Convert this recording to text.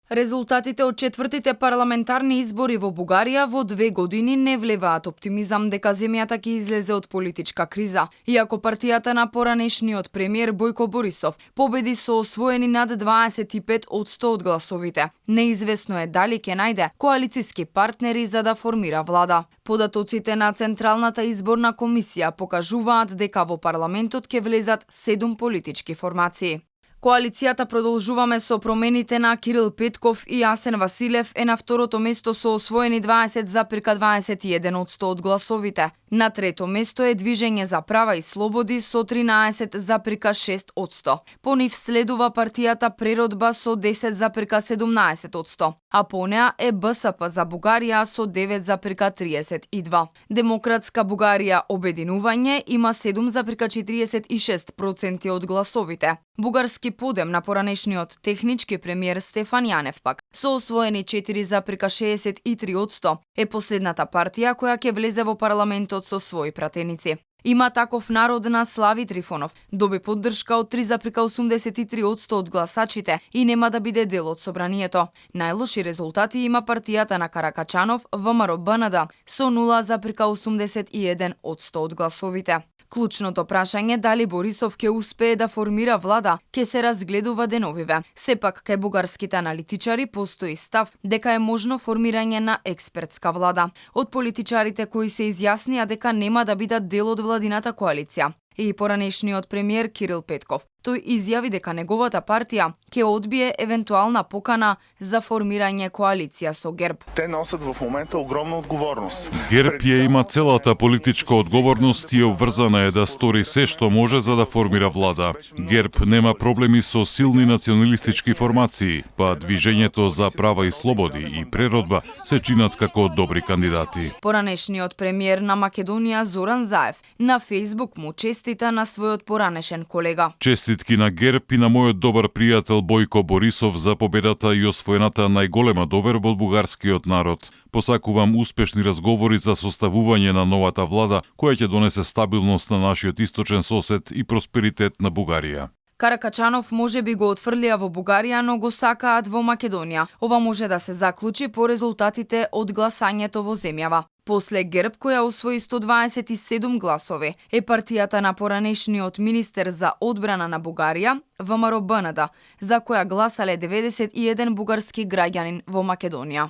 Резултатите од четвртите парламентарни избори во Бугарија во 2 години не влеваат оптимизам дека земјата ќе излезе од политичка криза, иако партијата на поранешниот премиер Бојко Борисов победи со освоени над 25% од гласовите. Неизвестно е дали ќе најде коалициски партнери за да формира влада. Податоците на Централната изборна комисија покажуваат дека во парламентот ќе влезат 7 политички формации. Коалицијата Продолжуваме со промените на Кирил Петков и Асен Василев е на второто место со освоени 20,21% од гласовите. На трето место е Движење за права и слободи со 13,6%. По нив следува партијата Преродба со 10,17%, а по неа е БСП за Бугарија со 9,32%. Демократска Бугарија Обединување има 7,46% од гласовите. Бугарски подем на поранешниот технички премиер Стефан Јанев пак со освоени 4,63% е последната партија која ќе влезе во парламентот со своји пратеници. Има таков народ на Слави Трифонов, доби поддршка од 3,83% од гласачите и нема да биде дел од собранието. Најлоши резултати има партијата на Каракачанов ВМРО БНД со 0,81% од гласовите. Клучното прашање дали Борисов ќе успее да формира влада ќе се разгледува деновиве. Сепак кај бугарските аналитичари постои став дека е можно формирање на експертска влада. Од политичарите кои се изјаснија дека нема да бидат дел од владината коалиција и поранешниот премиер Кирил Петков. Тој изјави дека неговата партија ќе одбие евентуална покана за формирање коалиција со ГЕРБ. Те носат во момента огромна одговорност. ГЕРБ ја има целата политичка одговорност и обврзана е да стори се што може за да формира влада. ГЕРБ нема проблеми со силни националистички формации, па Движењето за права и слободи и Преродба се чинат како добри кандидати. Поранешниот премиер на Македонија Зоран Заев на Фејсбук му честита на својот поранешен колега. Честитки на ГЕРБ и на мојот добар пријател Бојко Борисов за победата и освоената најголема доверба од бугарскиот народ. Посакувам успешни разговори за составување на новата влада, која ќе донесе стабилност на нашиот источен сосед и просперитет на Бугарија. Каракачанов може би го отфрлија во Бугарија, но го сакаат во Македонија. Ова може да се заклучи по резултатите од гласањето во земјава. После ГЕРБ, која освои 127 гласови, е партијата на поранешниот министер за одбрана на Бугарија, ВМРО БНД, за која гласале 91 бугарски граѓанин во Македонија.